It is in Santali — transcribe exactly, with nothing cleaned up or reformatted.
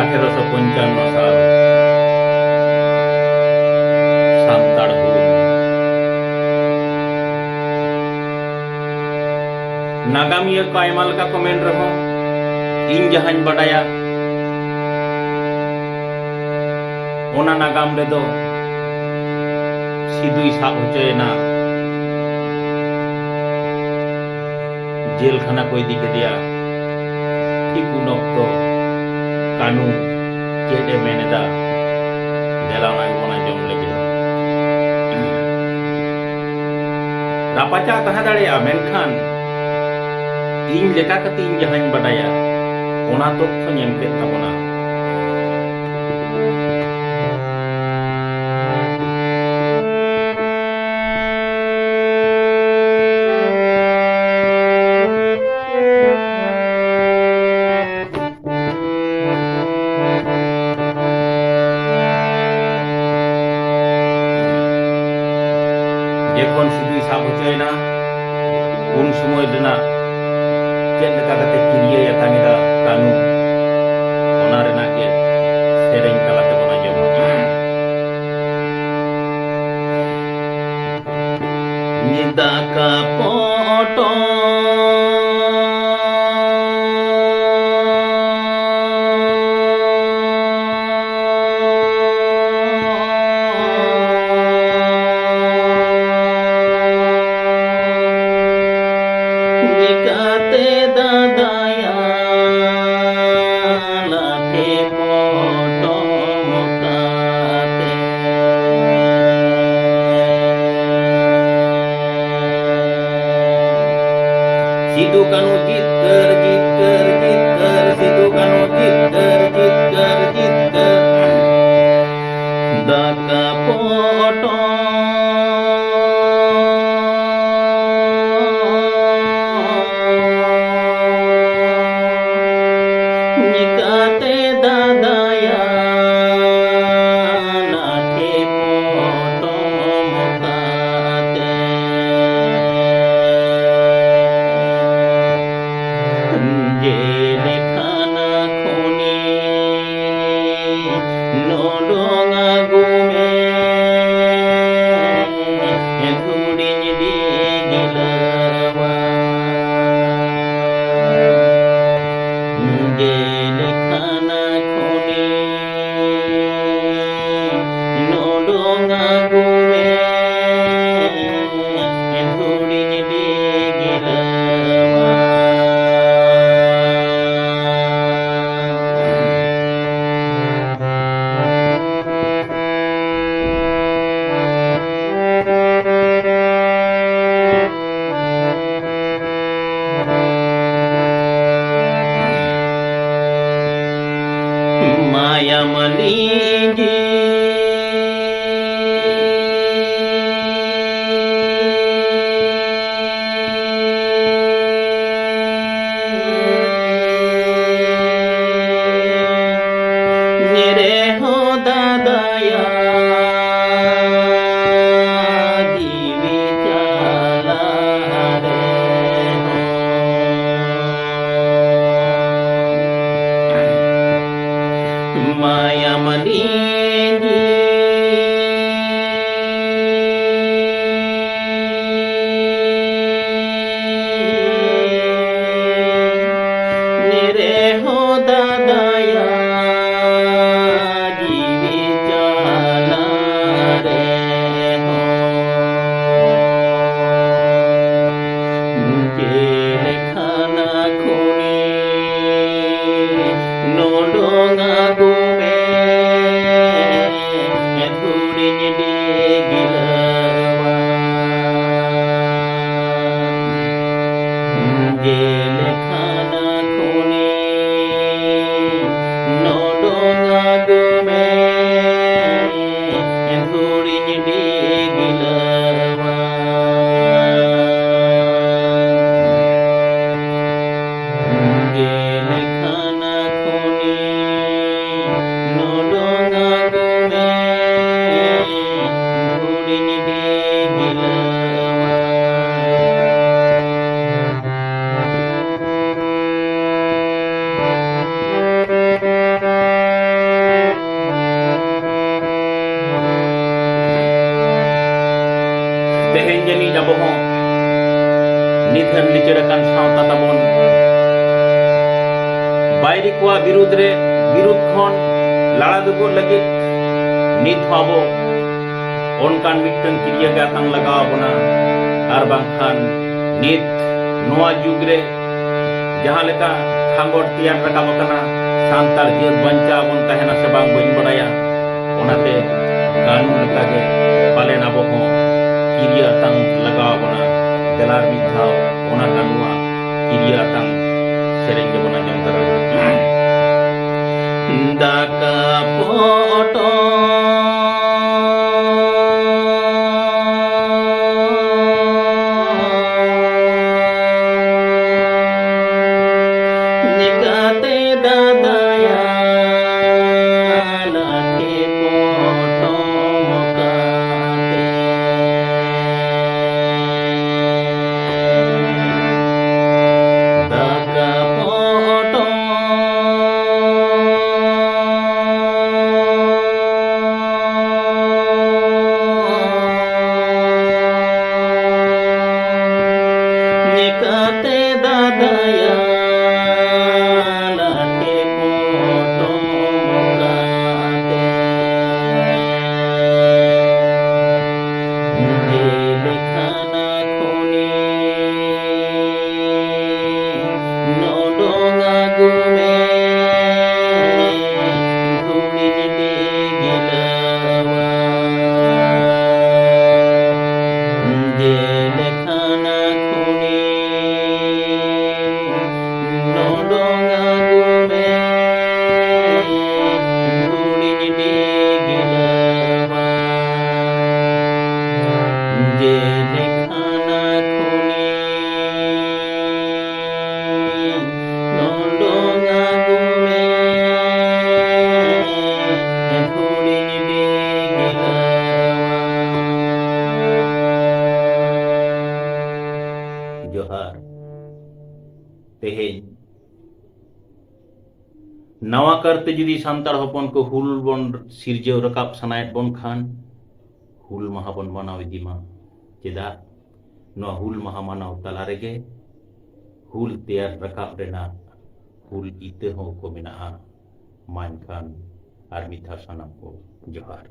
ᱟᱴᱷᱮᱨᱚᱥᱚ ᱯᱚᱧᱪᱟᱱᱱᱚ ᱥᱟᱞ ᱥᱟᱱᱛᱟᱲ ᱦᱩᱞ᱾ ᱱᱟᱜᱟᱢᱤᱭᱟᱹ ᱠᱚ ᱟᱭᱢᱟ ᱞᱮᱠᱟ ᱠᱚ ᱢᱮᱱ ᱨᱮᱦᱚᱸ, ᱤᱧ ᱡᱟᱦᱟᱸᱧ ᱵᱟᱰᱟᱭᱟ, ᱚᱱᱟ ᱱᱟᱜᱟᱢ ᱨᱮᱫᱚ ᱥᱤᱫᱩᱭ ᱥᱟᱵ ᱦᱚᱪᱚᱭᱮᱱᱟ, ᱡᱮᱞ ᱠᱷᱟᱱᱟ ᱠᱚ ᱤᱫᱤ ᱠᱮᱫᱮᱭᱟ᱾ ᱴᱷᱤᱠ ᱩᱱ ᱚᱠᱛᱚ ᱠᱟᱹᱱᱩ ᱪᱮᱫ ᱮ ᱢᱮᱱ ᱮᱫᱟ, ᱫᱮᱞᱟ ᱚᱱᱟ ᱜᱮᱵᱚᱱ ᱟᱸᱡᱚᱢ ᱞᱮᱜᱮ᱾ ᱨᱟᱯᱟᱪᱟᱜ ᱛᱟᱦᱮᱸ ᱫᱟᱲᱮᱭᱟᱜᱼᱟ, ᱢᱮᱱᱠᱷᱟᱱ ᱤᱧ ᱞᱮᱠᱟ ᱠᱟᱛᱮ ᱤᱧ ᱡᱟᱦᱟᱸᱧ ᱵᱟᱰᱟᱭᱟ, ᱚᱱᱟ ᱛᱚᱛᱛᱷᱚᱧ ᱮᱢ ᱠᱮᱫ ᱛᱟᱵᱚᱱᱟ᱾ ᱡᱚᱠᱷᱚᱱ ᱥᱤᱫᱩᱭ ᱥᱟᱵ ᱦᱚᱪᱚᱭᱮᱱᱟ, ᱩᱱ ᱥᱚᱢᱚᱭ ᱨᱮᱱᱟᱜ ᱪᱮᱫ ᱞᱮᱠᱟ ᱠᱟᱛᱮ ᱠᱤᱨᱭᱟᱹᱭ ᱟᱛᱟᱝ ᱮᱫᱟ ᱠᱟᱹᱱᱩ, ᱚᱱᱟ ᱨᱮᱱᱟᱜ ᱜᱮ ᱥᱮᱨᱮᱧ ᱛᱟᱞᱟ ᱛᱮᱵᱚᱱ ᱟᱸᱡᱚᱢᱟ᱾ ᱫᱟᱠᱟ ᱯᱚᱴᱚᱢ ᱪᱤᱠᱟᱹᱛᱮ ᱫᱟᱫᱟᱭᱟ ᱞᱟᱴᱷᱮ ᱯᱚᱴᱚᱢ ᱠᱟᱛᱮ? ᱥᱤᱫᱩ ᱠᱟᱹᱱᱦᱩ ᱡᱤᱛᱠᱟᱹᱨ, ᱡᱤᱛᱠᱟᱹᱨ, ᱡᱤᱛᱠᱟᱹᱨ, ᱥᱤᱫᱩ ᱠᱟᱹᱱᱦᱩ ᱡᱤᱛᱠᱟᱹᱨ, ᱡᱤᱛᱠᱟᱹᱨ, ᱡᱤᱛᱠᱟᱹᱨ᱾ ᱫᱟᱠᱟ ᱯᱚᱴᱚᱢ ᱧᱮᱨᱮ ᱦᱚᱸ ᱫᱟᱫᱟᱭᱟ ᱡᱤᱣᱤ ᱪᱟᱞᱟ ᱨᱮᱦᱚᱸ᱾ ᱢᱟᱭᱟᱢ ᱞᱤᱸᱡᱤ ᱨᱮᱦᱚᱸ ᱫᱟᱫᱟᱭᱟ ᱡᱤᱣᱤ ᱪᱟᱞᱟ ᱨᱮᱦᱚᱸ᱾ ᱪᱮᱫ ᱞᱮᱠᱷᱟᱱᱟ ᱠᱷᱚᱱᱤ ᱱᱚᱰᱚᱝ ᱟᱹᱜᱩ ᱢᱮ, ᱫᱷᱩᱲᱤᱧ ᱰᱤᱜᱞᱟᱹᱣᱟ᱾ ᱡᱮ ᱞᱮᱠᱷᱟᱱᱟ ᱠᱷᱚᱱᱤ ᱱᱚᱰᱚᱝ ᱟᱹᱜᱩ ᱢᱮ, ᱫᱷᱩᱲᱤᱧ ᱰᱤᱜᱞᱟᱹᱣᱟ᱾ ᱜᱮᱞᱮᱠᱷᱟᱱᱟ ᱠᱷᱚᱱᱤ ᱱᱚᱰᱚᱝ ᱟᱹᱜᱩ ᱢᱮ, ᱫᱷᱩᱲᱤᱧ ᱰᱤᱜᱞᱟᱹᱣᱟ᱾ ᱛᱮᱦᱮᱧ ᱡᱟᱹᱱᱤᱡ ᱟᱵᱚ ᱦᱚᱸ ᱱᱤᱫᱷᱟᱹᱱ ᱞᱤᱪᱟᱹᱲ ᱟᱠᱟᱱ ᱥᱟᱶᱛᱟ ᱛᱟᱵᱚᱱ ᱵᱟᱹᱭᱨᱤ ᱠᱚᱣᱟᱜ ᱵᱤᱨᱩᱫᱽ ᱨᱮ, ᱵᱤᱨᱩᱫᱽ ᱠᱷᱚᱱ ᱞᱟᱲᱟ ᱫᱩᱜᱩᱜ ᱞᱟᱹᱜᱤᱫ ᱱᱤᱛ ᱦᱚᱸ ᱟᱵᱚ ᱚᱱᱠᱟᱱ ᱢᱤᱫᱴᱟᱝ ᱠᱤᱨᱭᱟᱹ ᱜᱮ ᱟᱛᱟᱝ ᱞᱟᱜᱟᱣ ᱟᱵᱚᱱᱟ᱾ ᱟᱨ ᱵᱟᱝᱠᱷᱟᱱ ᱱᱤᱛ ᱱᱚᱣᱟ ᱡᱩᱜᱽ ᱨᱮ ᱡᱟᱦᱟᱸ ᱞᱮᱠᱟ ᱠᱷᱟᱸᱜᱚᱴ ᱛᱮᱭᱟᱨ ᱨᱟᱠᱟᱵ ᱟᱠᱟᱱᱟ, ᱥᱟᱱᱛᱟᱲ ᱡᱟᱹᱛ ᱵᱟᱧᱪᱟᱣ ᱵᱚᱱ ᱛᱟᱦᱮᱱᱟ ᱥᱮ ᱵᱟᱝ ᱵᱟᱹᱧ ᱵᱟᱲᱟᱭᱟ᱾ ᱚᱱᱟᱛᱮ ᱠᱟᱹᱱᱩᱱ ᱞᱮᱠᱟᱜᱮ ᱯᱟᱞᱮᱱ ᱟᱵᱚ ᱦᱚᱸ ᱠᱤᱨᱭᱟᱹ ᱟᱛᱟᱝ ᱞᱟᱜᱟᱣ ᱟᱵᱚᱱᱟ᱾ ᱫᱮᱞᱟ ᱢᱤᱫ ᱫᱷᱟᱣ ᱚᱱᱟ ᱠᱟᱹᱱᱩᱱᱟᱜ ᱠᱤᱨᱭᱟᱹ ᱟᱛᱟᱝ ᱥᱮᱨᱮᱧ ᱜᱮᱵᱚᱱ ᱟᱸᱡᱚᱢ ᱛᱟᱨᱟ ᱞᱮᱜᱮ᱾ ᱫᱟᱠᱟ ᱯᱚᱴᱚᱢ ᱪᱤᱠᱟᱹᱛᱮ ᱫᱟᱫᱟᱭᱟ ᱞᱟᱴᱷᱮ ᱯᱚᱴᱚᱢ ᱠᱟᱛᱮ ᱫᱟᱠᱟ ᱯᱚᱴᱚᱢ ᱪᱤᱠᱟᱹᱛᱮ ᱫᱟᱫᱟᱭᱟ ᱞᱟᱴᱷᱮ ᱯᱚᱴᱚᱢ ᱠᱟᱛᱮ ᱡᱮᱞᱮᱠᱷᱟᱱᱟ ᱠᱷᱚᱱᱤ ᱱᱚᱰᱚᱝ ᱟᱹᱜᱩ ᱢᱮ ᱫᱷᱩᱲᱤ ᱰᱤᱜᱞᱟᱣᱟ᱾ ᱡᱮᱞᱮᱠᱷᱟᱱᱟ ᱠᱷᱚᱱᱤ ᱱᱚᱰᱚᱝ ᱟᱹᱜᱩ ᱢᱮ ᱫᱷᱩᱲᱤ ᱰᱤᱜᱞᱟᱣᱟ᱾ ᱡᱮᱞᱮᱠᱷᱟᱱᱟ ᱠᱷᱚᱱᱤ ᱱᱚᱰᱚᱝ ᱟᱹᱜᱩ ᱢᱮ ᱫᱷᱩᱲᱤ ᱰᱤᱜᱞᱟᱣᱟ᱾ ᱡᱚᱦᱟᱨ᱾ ᱛᱮᱦᱮᱧ ᱱᱟᱣᱟ ᱠᱟᱨᱛᱮ ᱡᱩᱫᱤ ᱥᱟᱱᱛᱟᱲ ᱦᱚᱯᱚᱱ ᱠᱚ ᱦᱩᱞ ᱵᱚᱱ ᱥᱤᱨᱡᱟᱹᱣ ᱨᱟᱠᱟᱵ ᱥᱟᱱᱟᱭᱮᱫ ᱵᱚᱱ ᱠᱷᱟᱱ, ᱦᱩᱞ ᱢᱟᱦᱟ ᱵᱚᱱ ᱢᱟᱱᱟᱣ ᱤᱫᱤ ᱢᱟ᱾ ᱪᱮᱫᱟᱜ? ᱱᱚᱣᱟ ᱦᱩᱞ ᱢᱟᱦᱟ ᱢᱟᱱᱟᱣ ᱛᱟᱞᱟ ᱨᱮᱜᱮ ᱦᱩᱞ ᱛᱮᱭᱟᱨ ᱨᱟᱠᱟᱵ ᱨᱮᱱᱟᱜ ᱦᱩᱞ ᱤᱛᱟᱹ ᱦᱚᱸ ᱠᱚ ᱢᱮᱱᱟᱜᱼᱟ᱾ ᱢᱟ ᱮᱱᱠᱷᱟᱱ ᱟᱨ ᱢᱤᱫ ᱫᱷᱟᱣ ᱥᱟᱱᱟᱢ ᱠᱚ ᱡᱚᱦᱟᱨ᱾